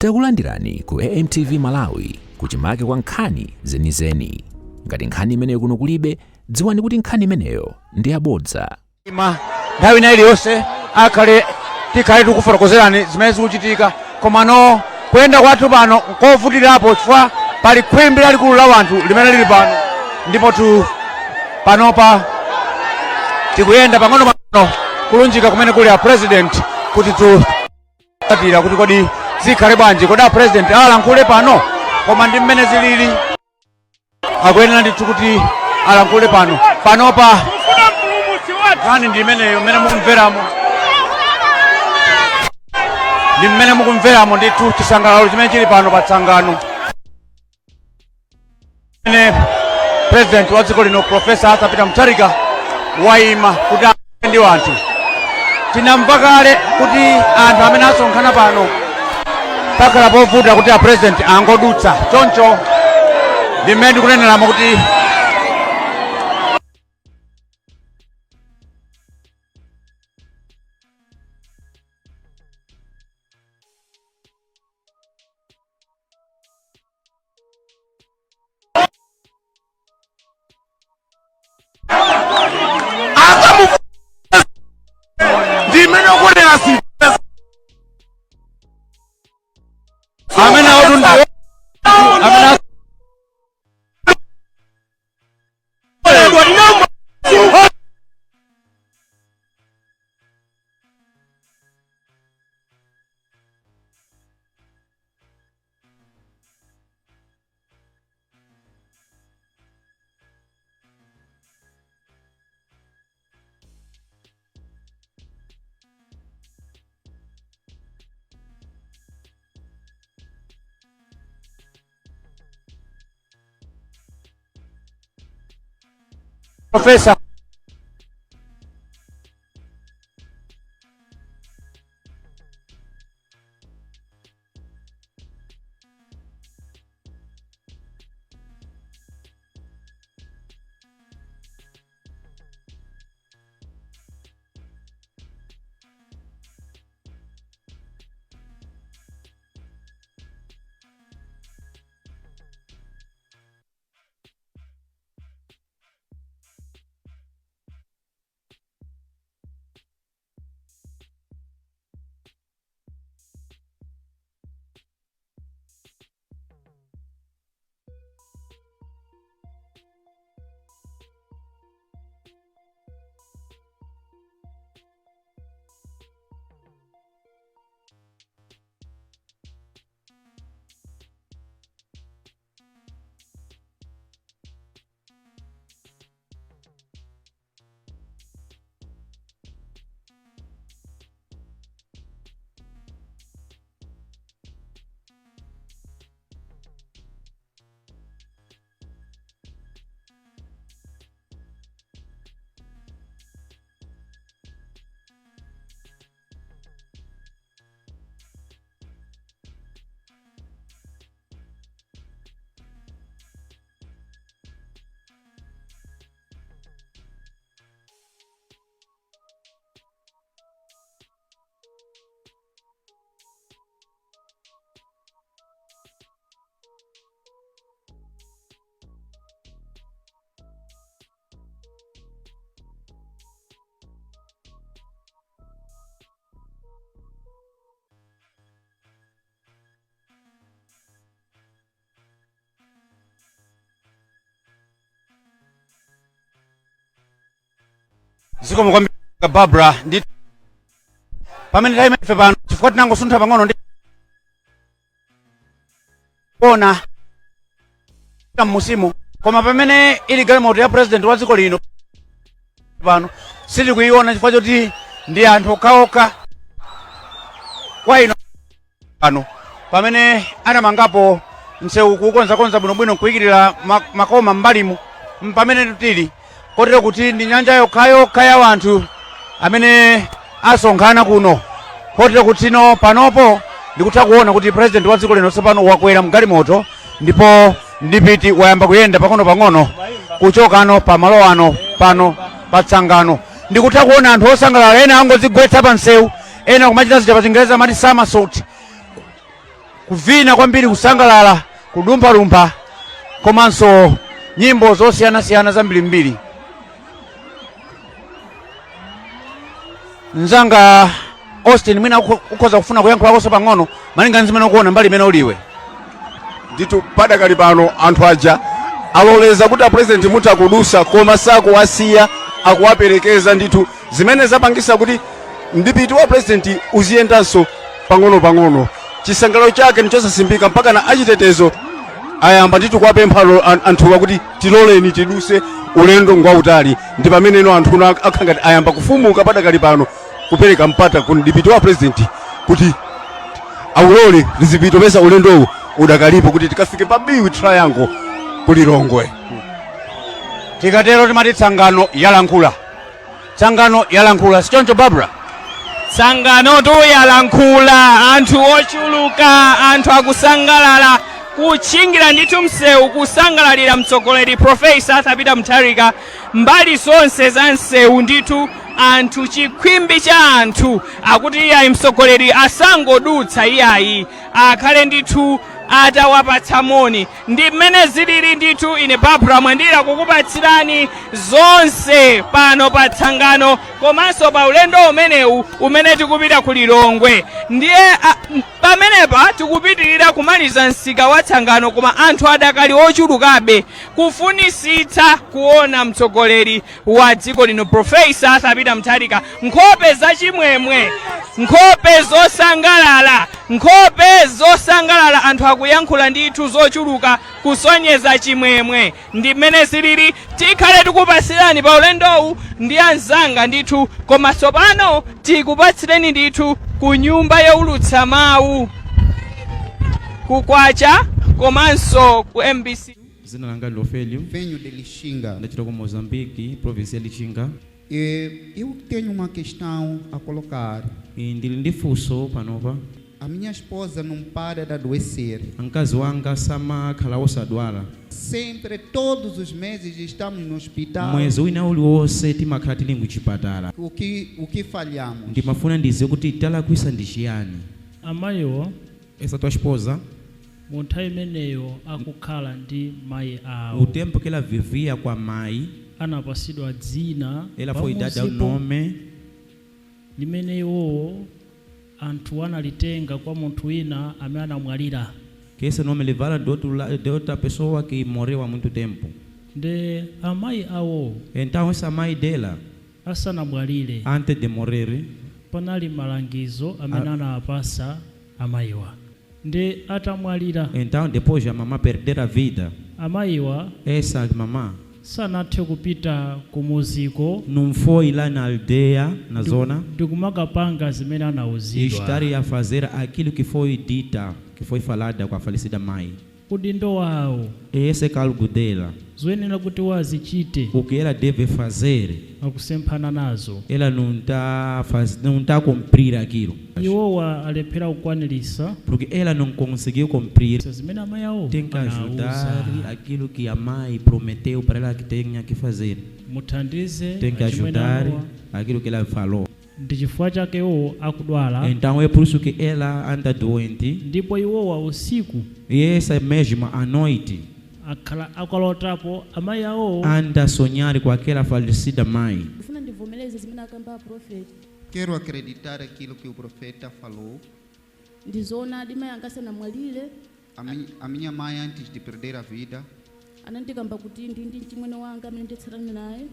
Takulandirani ku AMTV Malawi kuchimake kwa nkhani zenizeni. Ngati nkhani imeneyo kuno kulibe, dziwani kuti nkhani imeneyo ndi yabodza. Ima nthawi ina iliyonse akhale tikhale tikufotokozerani zimene zikuchitika, komano kuyenda kwathu pano nkovutirapo chifukwa pali khwimbi lalikulu la wanthu limene lili pano, ndipo tu panopa tikuyenda pang'ono pang'ono kulunjika kumene kuli a president kuti tu tira kuti kodi zikhale bwanji, kodi a president alankhule pano? Koma ndi mmene zilili, akuyenera ndithu kuti alankhule pano. Panopa nkhani ndi imeneyo mmene mukumveramo, ndi mmene mukumveramo ndithu chisangalalo chimene chili pano pa Tsangano, pamene president wa dziko lino Professor Arthur Peter Mutharika wayima kuti alankhule ndi wanthu. Tinamva kale kuti anthu amene asonkhana pano pakhala povuta kuti a president angodutsa, choncho ndi mmene ndikuneneramo kuti Ndimene ukunena si amene akuti amene Professor Zikomo kwambiri, Barbara. Ndi pamene tayima ife pano, chifukwa tinangosuntha pang'ono ndi kuona mmusimu, koma pamene ili galimoto ya president wa dziko lino pano sitikuiona chifukwa choti ndi anthu okhaokha. Kwa ino pano pamene anamangapo msewu kuukonzakonza bwinobwino, nkuyikirira makoma m'mbalimu, mpamene tili, kotero kuti ndi nyanja yokhayokha ya wanthu amene asonkhana kuno, kotero kuti no panopo ndikutha kuona kuti president wa dziko lino tsopano wakwera mgalimoto ndipo ndipiti wayamba kuyenda pang'ono-pang'ono kuchokano pa malo ano pano pa Tsangano. Ndikutha kuona anthu osangalala, ena angodzigwetsa pa msewu, ena kumachita zija pa Chingereza amati somersault. Kuvina kwambiri, kusangalala, kudumphalumpha komanso nyimbo zosiyanasiyana zambirimbiri. Mzanga Austin, mwina ukhoza kufuna kuyankhulakonso pang'ono malinga ndi zimene ukuona mbali imene uliwe. Ndithu, padakali pano anthu aja aloleza kuti a president mutha kudusa, koma sakuwasiya, akuwaperekeza ndithu, zimene zapangisa kuti mdipiti wa president uziyendanso pang'ono-pang'ono. Chisangalalo chake ndichosasimbika, mpaka na achitetezo ayamba ndithu kuwapempha anthuwa kuti tiloleni tiduse, ulendo ngwautali. Ndi pameneno anthu akhala ngati ayamba kufumuka padakali pano kupereka mpata ku mdipiti wa president kuti awulole lizipito, pesa ulendowu udakalipo kuti tikafike pa Biwi Triangle ku Lilongwe. Tikatero timati Tsangano yalankhula, Tsangano yalankhula, sichoncho Barbara? Tsangano tu yalankhula. Anthu ochuluka, anthu akusangalala kutchingira ndithu msewu, kusangalalira mtsogoleri Profesa Arthur Peter Mutharika. Mbali zonse za msewu ndithu anthu, chikhwimbi cha anthu akuti iyayi, mtsogoleri asangodutsa iyayi, akhale ndithu atawapatsa moni. Ndi mmene zilili ndithu. Ine Barbara Mwandira kukupatsirani zonse pano pa Tsangano komanso pa ulendo umenewu umene tikupita ku Lilongwe. Ndiye pamenepa tikupitirira kumaliza msika wa Tsangano, koma anthu adakali ochulukabe kufunisitsa kuona mtsogoleri wa dziko lino Profesa Arthur Peter Mutharika. Nkhope zachimwemwe, nkhope zosangalala, nkhope zosangalala, anthu akuyankhula ndithu zochuluka kusonyeza chimwemwe. Ndi mmene zilili. Tikhale tikupatsirani pa ulendowu ndi anzanga ndithu, koma tsopano tikupatsireni ndithu ku nyumba youlutsa mawu kukwacha komanso ku MBC. Zina langa ndi Ofelio. Venho de Lichinga. Ndachita ku Mozambique, província ya Lichinga. Eu tenho uma questão a colocar. E ndili ndi funso panopa. A minha esposa não para de adoecer. Mkazi wanga samakhala osadwala. Sempre, todos os meses, estamos no hospital. Mwezi wina uliwonse timakhala tili kuchipatala. O que falhamos? Ndimafuna ndiziwe kuti talakwisa ndi chiyani. Amayiwo, Essa tua esposa, mu nthawi imeneyo akukhala ndi mayi awo, o tempo que ela vivia com a mãe, anapasidwa dzina ela foi dada o pamuzipo nome limene iwowo anthu analitenga kwa munthu wina amene anamwalira. Que esse nome levara de, outro, de outra pessoa que morreu há muito tempo. Nde amayi awo Então essa mãe dela, asanamwalire, antes de morrer, panali malangizo amene anawapasa amayiwa. Nde atamwalira, então depois a mamã perder a vida, amayiwa essa mamã sanathe kupita kumuziko não foi lá na aldeia, na zona, ndikumakapanga zimene anauzidwa. Estar a fazer aquilo que foi dita, que foi falada com a falecida mãe. Udindo wawo, Esse cargo dela, zoyenera kuti wazichite, o que ela deve fazer, akusemphana nazo. Ela não tá a cumprir aquilo. Iwowa alephera kukwanirisa Porque ela não conseguiu cumprir. zimene amayi awo Tem que ajudar anawuza. Aquilo que a mãe prometeu para ela que tenha que fazer. Muthandize Tem que achimwene ajudar anuwa. Aquilo que ela falou. Ndi chifukwa chake iwowo akudwala. Então é por isso que ela anda doente. Ndipo iwowa usiku E essa mesma à noite akhala akalotapo amayi awo. Anda a sonhar com aquela falecida mãe. Ndifuna ndivomereze zimene akamba aprofeti. Quero acreditar aquilo que o profeta falou. Ndizoonadi, mayi anga asanamwalire, A minha mãe, antes de perder a vida, anandikamba kuti ndi ndi mchimwene wanga amene nditsatana naye,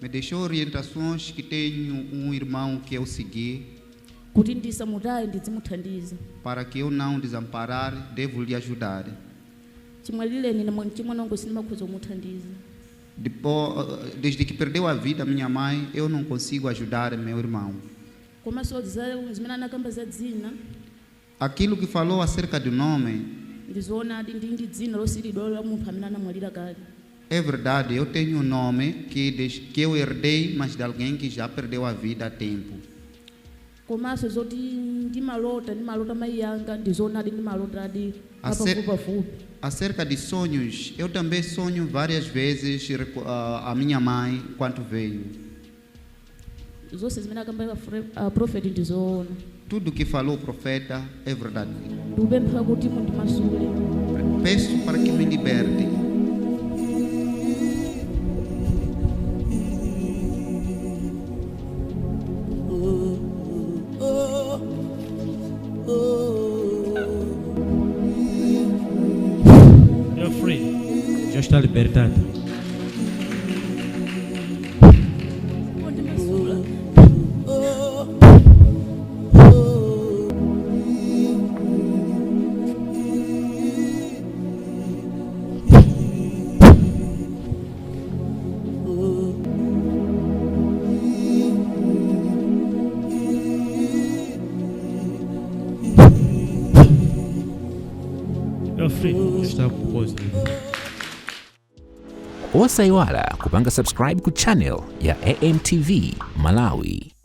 me deixou orientações que tenho um irmão que eu segui, kuti ndisamutaye, ndizimuthandiza. Para que eu não desamparar, devo lhe ajudar. Chimwalireni ine mchimwene wangu sindimakhoza kumuthandiza. Depois, desde que perdeu a vida minha mãe, eu não consigo ajudar meu irmão. Komanso zimene anakamba za dzina, Aquilo que falou acerca do nome, ndizoonadi, ndi ndi dzina losiyiridwa la munthu amene anamwalira kale. É verdade, eu tenho um nome que eu herdei, mas de alguém que já perdeu a vida há tempo. Komanso zoti ndimalota, ndimalota mayi anga, ndizoonadi, ndimalotadi pafupipafupi. Acerca de sonhos, eu também sonho várias vezes a minha mãe quando veio. Zonse zimene akamba aprofeti ndizoona. Tudo que falou o profeta é verdadeiro. Ndikupempha kuti mundimasule. Peço para que me liberte. You're free. Já está libertada. Mundimasula. You're free. Já está posto. Osayiwala kupanga subscribe ku channel ya AMTV Malawi.